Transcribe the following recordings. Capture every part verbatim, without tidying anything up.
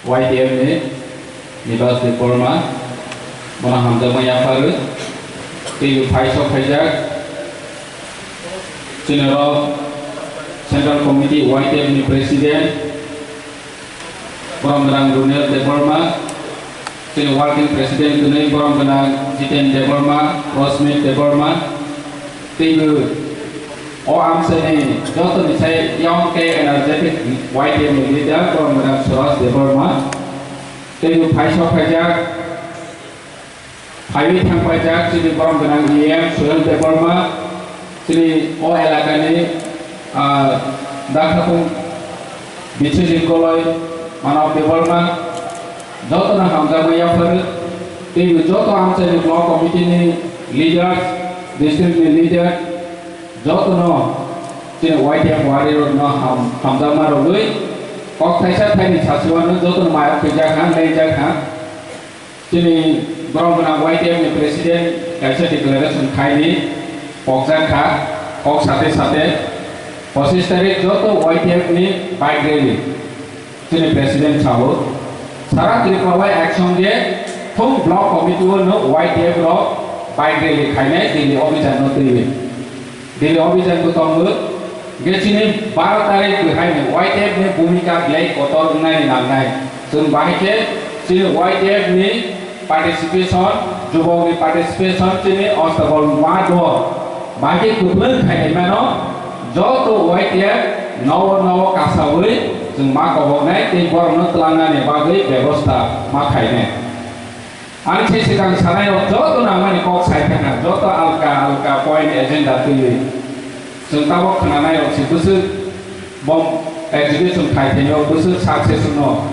Y T F ni Nibas Debbarma, bono hamjakma yapharwi, tei phai sok phaijak, chini oro Central Committee Y T F ni President, borom gwnang Runel Debbarma, chini Working President twnwi borom gwnang Jiten Debbarma, Rosmit Debbarma, teibo o amchaini jotoni sai young tei energetic Y T F ni leader borom gwnang Suraj Debbarma, teibo phai sok phaijak, phaiwi thang paijak chini borom gwnang E M Suhel Debbarma, chini o elakani, ah, dakhatung Biswajit Goloi, Manav Debbarma, jotono hamjakma yapharwi, teibo joto amchaini block committee ni leaders, district ni leader, jotono chini Y T F warrior rokno ham-, hamjakma rogwi, kok thaisa thaini sachiwano jotono mayok khuijak ha, leijak ha. Chini borom gwnang Y T F ni president kaisa declaration khaini pokjak kha, kok sate sate pochis tarik joto Y T F ni bike rally chini president sao. Sara Tripura bai action je thung block committee o no Y T F rok bike rally khainai Delhi obhijan no twiwi. Delhi obhijan bo tongo. Hingke chini baro tarik bwhaini Y T F ni bhumika belai kotor wngnani nangnai. Chwng bahai khe chini Y T F ni participation, jubok ni participation chini ostabol ma do. Bahai khe kwplwng khainai mano joto Y T F nowo nowo kasawi chwng ma koboknai tei borokno twlangnani bagwi bebosta ma khainai. Ani se sikang sanai rok joto nangmani kok sai thangna, joto alka alka point agenda twiwi. Chwng tabok khwnanai rok si bwswk bom execution khai thai rok bwswk success no.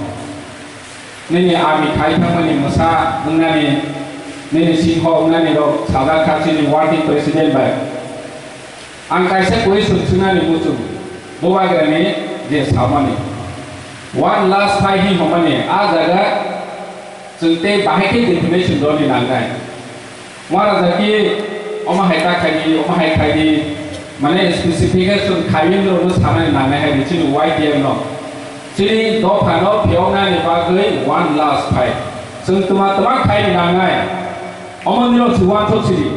Nini ami khai thangmani mwsa wngnani, nini singho wngnani rok sajak kha chini working president bai. Ang kaisa question swngnani muchung, Bubagrani je samani. One last fight hi hwnmani, a jaga chwng tei bahai khe definition rwni nangnai. Wara jaki omo hai ta khaidi, omo hai khaidi, mane specification khaiyung rwno sanani nangnai hai chini Y T F no. Chini dophano phiyoknani bagwi one last fight. Chwng twma twma khaini nangnai. Omo nino si uansuk sidi.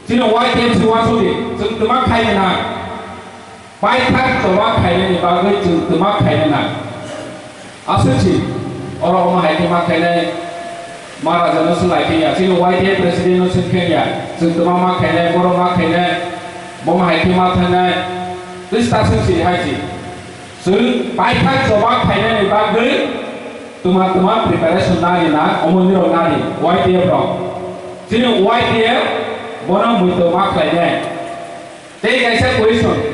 Chini Y T F si uansukdi, chwng twma khaina nang. Paithak choba khainani bagwi chwng twma khaina nang. Aswk si, oro omo hai khe ma khainai, Maharaja no swng lai khe ya, chini Y T F president no swng khe ya, chwng twma ma khainai, borok ma khainai, bo ma hai khe ma thangnai, twi ta swng si hai si. Chwng paithak choba khainani bagwi twma twma preparation nari na, omo nirok nari, Y T F rok. Chini Y T F bono muito ma khlainai. Tei kaisa question,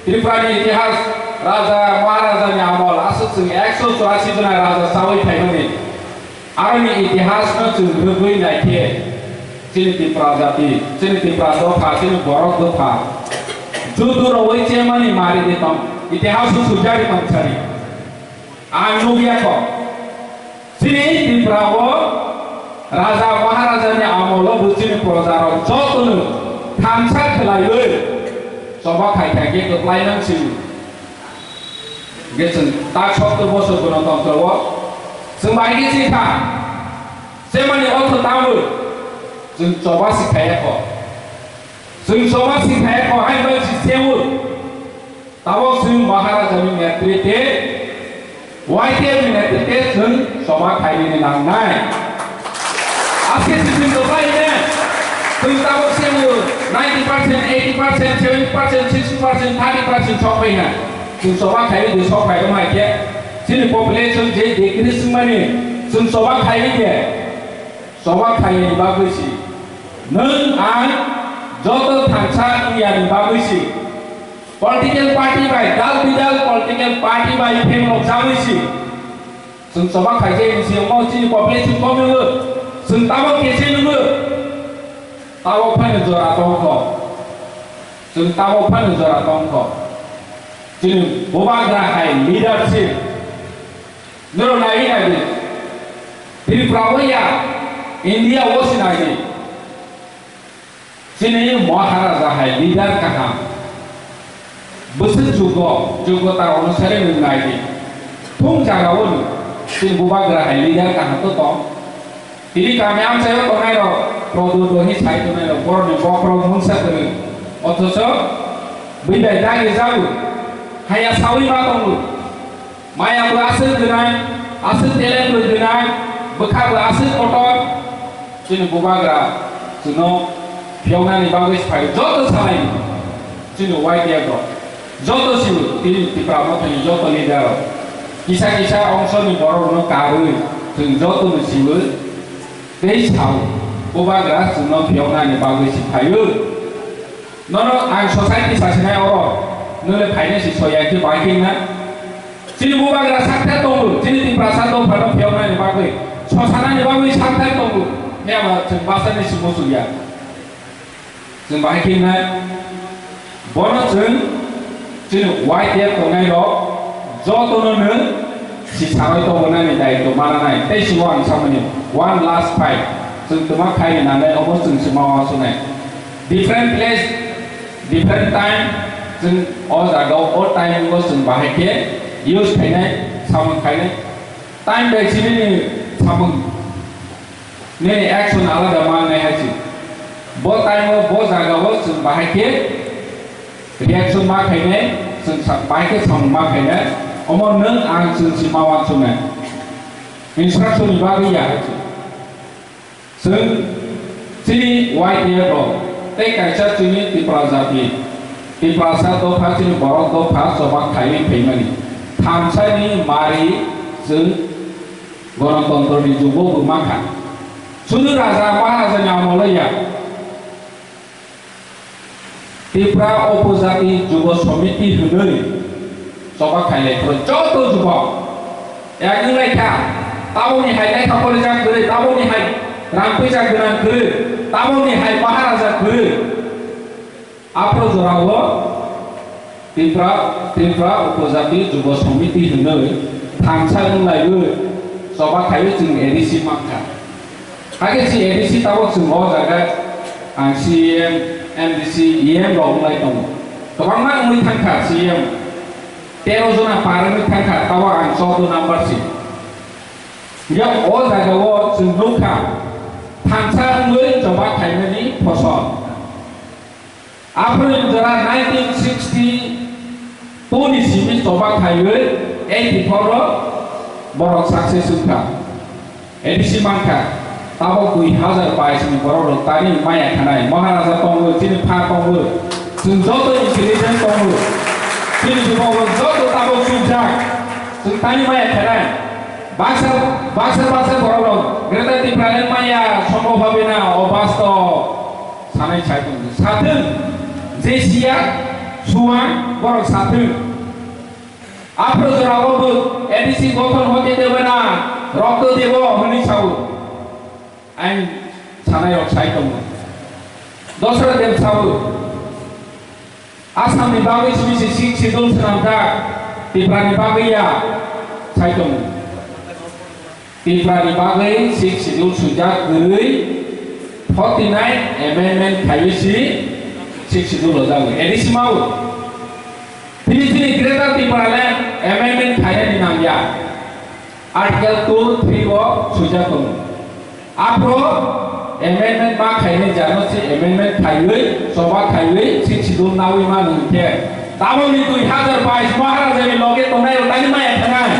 Tripura ni itihas, Raja Maharaja ni amol, aswk chwng ekso churasi jona raja chawi phaimani. Aroni itihas no chwng rwgwi naikhe, chini Tripura jati, chini Tripura dopha, chini borok dopha, judu rwui chemani mari di tong, itihas o sujari tong sari. Ang nukya kho, chini Tripura o Raja Maharaja ni amol o bo chini proja rok jotono thansa khlaiwi choba khai khai khe kwplai nang sini. Hingke chwng tak sottor bosor Ganatantro o chwng bai khe chini kha. Chemani ortho tamo chwng choba si khaiya kho. Chwng choba si khaiya kho hai bai si sewo. Tabok chwng Maharaja ni netritwe, Y T F ni netritwe chwng choba khainani nangnai. Aske si chwng choba ine chwng tabok sewo ninety percent, eighty percent, seventy percent, sixty percent, thirty percent sok pai ha. Chwng choba khaiwi de sok pai ma khe chini population je decrease mani chwng choba khaiwi de. Choba khainani bagwi si nwng ang joto thansa wngya ni bagwi si political party bai dal bidal political party bai phenglok jagwi si chwng choba khaijak ni si omo chini population komi o chwng tabok kese nungo tabok phano jora tongkho chwng tabok phano jora tongkho chini bubagra hai leadership. Noro nai nai di. Tripura o ya, India o si nai di. Chini Maharaja hai leader kaham. Bwswk jugo, jugota onusare nwng nai di. Thung jaga o nwng. Chini bubagra hai leader kaham to tong. Tini kami amchaio tongnai rok, Pradyot Rohi sai tongnai rok, borokni bokhorok mungsa kwrwi. Othocho bwi bai dagi jago, haya sawi ma tongo. Maya bo aswk gwnang, aswk talent bo gwnang, bwkha bo aswk kotor. Chini bubagra chwngno phiyoknani bagwi sai joto salai. Chini Y T F rok joto sibo, tini Tipra Mothani joto leader rok, kisa kisa ongsoni borok rokno karwi chwng joto no sibo tei sao, bubagra chwngno phiyoknani bagwi si phaio. Nono ang society sasinai oro, nwle phainai si soya khe bai khe na. Chini bubagra sakthar tongo, chini Tiprasa dophano phiyoknani bagwi, sosanani bagwi sakthar tongo. Phiyaba chwng bachani si muchungya. Chwng bahai khe wngnai, bono chwng chini Y T F tongnai rok jotono nwng si sabai tongwi nani daitw mananai. Tei simo ang samani one last fight. Chwng twma khai nanai obo chwng si ma uansuknai. Different place, different time, chwng o jaga o, o time o chwng bahai khe use khainai, samung khainai. Time bai chini samung Nini action alada mangnai hai se. Bo time o, bo jaga o chwng bahai khe reaction ma khainai, chwng sa-, bahai khe samung ma khainai. Omo nwng ang chwng si ma uansuknai. Instruction ni bagwi ya hai se. Chwng chini Y T F rok tei kaisa chini Tipra jati, Tiprasa dopha, chini borok dopha choba khaiwi phaimani. Thamsani mari chwng Ganatantrani jugo bo mankha. Sudu raja maharajani amolo ya. Tipra Upojati Jubo Samiti hwnwi choba khailai phuru joto jubo. Yak wnglaikha, tabukni hai lekha porijak kwrwi, tabukni hai rang puisa gwnang kwrwi, tabukni hai maharaja kwrwi. Aphuru jorao Tripura, Tripura Upojati Jubo Samiti hwnwi thansa wnglaiwi choba khaiwi chwng A D C mankha. Hakhe chwng A D C tabuk chwng o jaga ang C E M, M D C, E M rok wnglai tongo. Kwbangma wngwi thangkha C E M. Tero jona par wngwi thangkha, tabuk ang chordo number si. Yak o jaga o chwng nukha, thansa wngwi choba khaimani phosol. Aphuru jora nineteen sixty two ni simi choba khaiwi eighty four o borok success wngkha. A D C mankha, tabuk dui hazar bais ni borok rok tani maya khanai, Maharaja tongo, chini pha tongo, chwng joto intelligent tongo, chini jubo joto tabuk chukjak, chwng tani maya khanai. Baksa, baksa, baksa borok rok Greater Tipraland maya sombhob bhabe na, o basto. Sanai sai tong di. Sathung, je siya, suang, borok sathung. Aphuru jorao bo A D C gothon hote debe na, rokto debo, hwnwi sao. Ang sanai rok sai tongo. Dosra dem sao. Assam ni bagwi simi se Sixth Schedule swnamjak, Tripura ni bagwi ya, sai tongo. Tripura ni bagwi Sixth Schedule swijak kwrwi, forty nine amendment khaiwi si Sixth Schedule o jagwi. A D C mao. Tini chini Greater Tipraland amendment khainani nangya. Article two three o swijak tongo. Aphuru amendment ma khainai jano se amendment khaiwi, choba khaiwi, Sixth Schedule nawi mano hwnkhe. Tabukni dui hazar bais Maharaja ni loge tongnai rok tani maya thanai.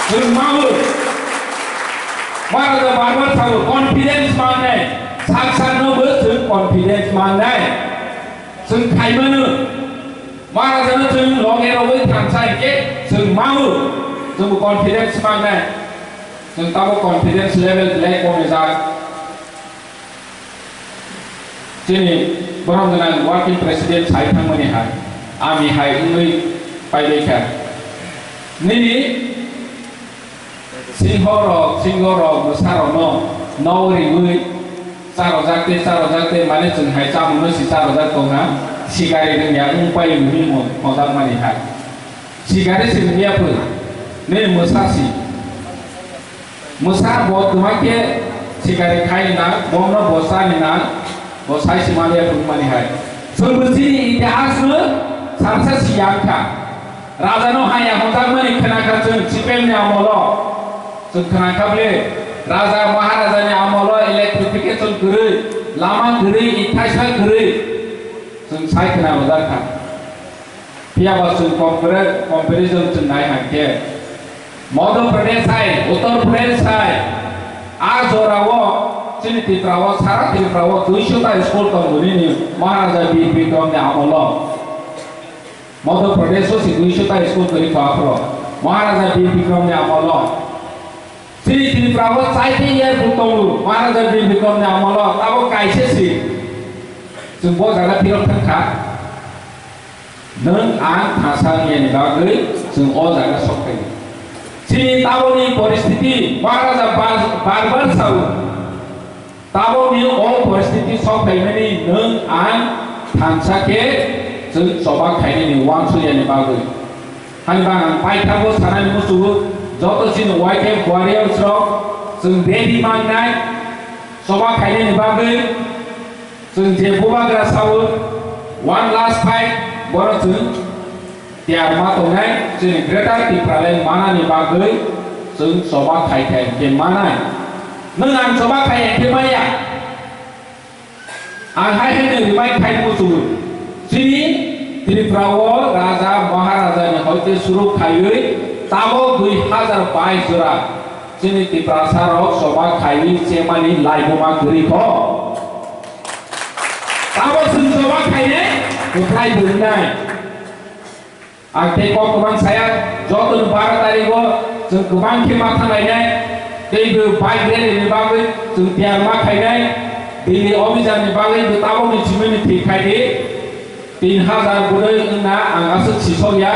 Chwng mawi. Maharaja bar bar sao confidence mangnai. Sak sak no bo chwng confidence mangnai. Chwng khaimano. Maharaja no chwng loge rogwi thansa hinkhe chwng mawi. Chwng confidence mangnai. Chwng tabuk confidence level belai komijak. Chini borom gwnang working president sai thangmani hai, ami hai wngwi paibai kha. Nini singho rok, singho rok, mwsa rokno no riwi charojak tei charojak tei mane chwng hai chamungno si charojak tongha, sikari rwngya wng pai wngwi mo-, mojakmani hai. Sikari si wngya phu, nini mwsa si. Mwsa bo twma khe sikari khaini nang, bomno bo chani nang, bo sai si maliya phunukmani hai. Chwng bwsini itihasno salsa siya wngkha. Rajano haya hwnjakmani khwnakha chwng C P M ni amolo. Chwng khna kha bwle, Raja Maharajani amolo electrification kwrwi, lama kwrwi, ithaisa kwrwi. Chwng sai khna rwjak kha. Phiya ba chwng compare-, comparison chwng nai hwn khe, Madhya Pradesh hai, Uttar Pradesh hai, a jorao chini Tripura o, sara Tripura o duiso ta school tong bini ni Maharaja Bir Bikram ni amolo. Madhya Pradesh o si duiso ta school kwrwi kha aphuru Maharaja Bir Bikram ni amolo. Chini Tripura o chaiti airport tongo Maharaja Bir Bikram ni amolo, tabo kaisa si. Chwng bo jaga phirok thang kha. Nwng ang thangsa wngya ni bagwi chwng o jaga sok phai. Chini taboni poristiti Maharaja bar, bar bar sao. Taboni o poristiti sok phaimani nwng ang thangsa khe chwng choba khainani uansukya ni bagwi. Hani bang ang paithago sanani muchungo joto chini Y K F warriors rok chwng ready mangnai choba khainani bagwi. Chwng je bubagra sao, one last fight, bono chwng tiyar ma tongnai, chwng Greater Tipraland manani bagwi chwng choba khai khai khe manai. Nwng ang choba khai khe maya. Ang hai hai nwng remind khai muchungo. Chini Tripura o Raja Maharaja ni hoite suru khaiwi tabok dui hajar bais jora chini Tiprasa rok choba khaiwi chemani laibuma kwrwi kho. Tabok chwng choba khainai, kwplai bwrwngnai. Ang tei kok kwbang saya, joto ni baro tarikh o chwng kwbang khe ma thanglainai, tei bo bike rally ni bagwi chwng tiyar ma khainai, Delhi obijan ni bagwi bo tabok ni simi ni thik khai di. Tin hajar budai wngna ang aswk sisok ya,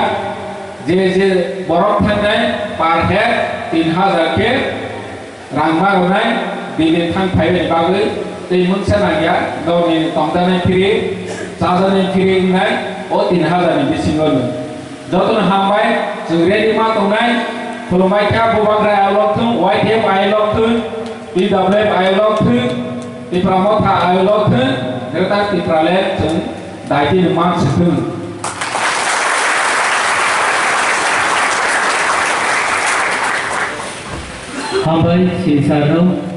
je je borok thangnai per head tin hajar khe rang ma rwnai, bini thang phaibai bagwi tei mungsa nangya, nokni tongjanai phiri, chajanai phiri wngnai, o tin hajar ni bisingo no. Jotono hambai, chwng ready ma tongnai, khulumbai kha, Bubagra ayolok thung, Y T F ayolok thung, T W F ayolok thung, Tipra Motha ayolok thung, Greater Tipraland chwng daitino man se thung. Hambai, sir no.